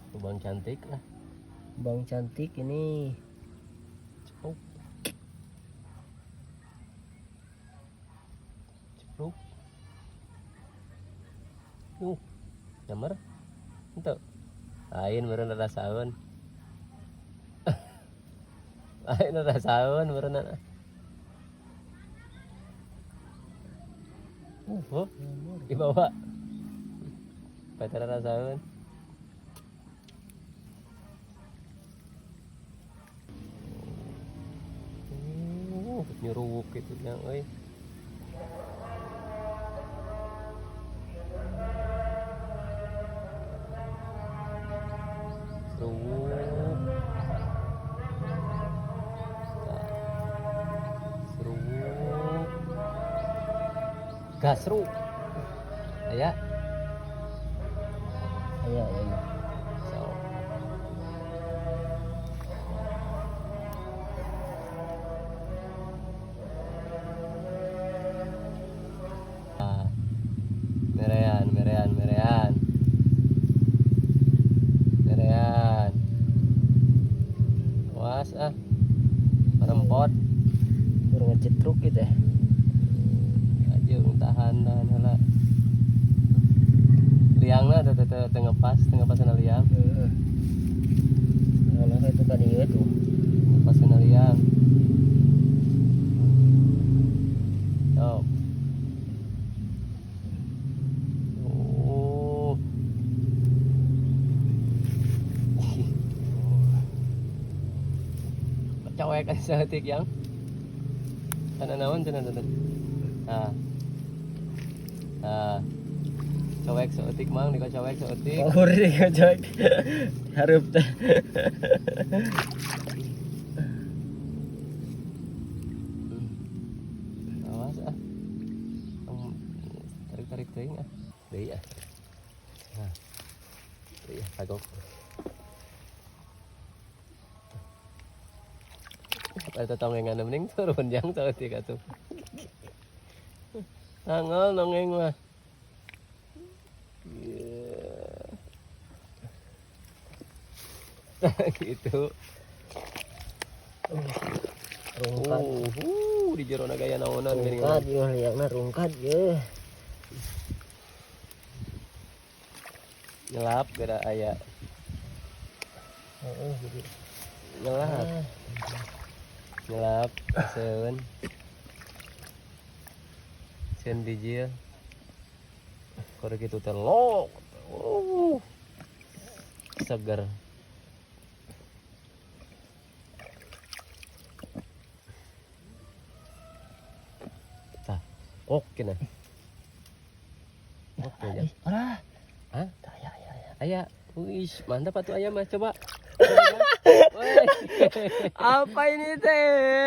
Lubang cantik lah. Bang cantik ini. Cepluk. Cepluk. Nyamar. Henteu. Lain meureun rasaeun. Lain rasaeun meureun. Oh, dibawa. Pacar rasaeun. Nyuruwuk gitu yang euy. Seruwuk. Seruwuk. Gasru. Aya. Aya aya. So. Merean, merean, merean. Merean. Awas ah. Merempot. Kurang ngecetruk gitu ya. Aja tahan tahan heula. Liangna teh teh teh ngepas, teu ngepasna liang. Heeh. Nah, itu kan ieu tuh. Ngepasna liang. Sok. Oh. Cawek kan saeutik yang. Kana naon cenah teh. Tah. Tah. Cowek saeutik mang dikocowek saeutik. Power dikocowek. Hareup teh. Awas ah. Tarik-tarik teuing ah. Deui ah. Nah. Deui ah kagok. Eta tongengan mending turun jang saeutik atuh. Tanggal nongeng mah. Gitu. Rungkat. Di jero gaya naonan geuning. Rungkat ieu liangna rungkat ye. Nyelap gara aya. Heeh jadi. Nyelap. Nyelap seun. Seun bijil. Korek itu telok. Seger. Tah, oke nah. Oke ya. Alah. Hah? Aya aya aya. Aya. Wih, mantap atuh aya mah coba. Apa ini teh?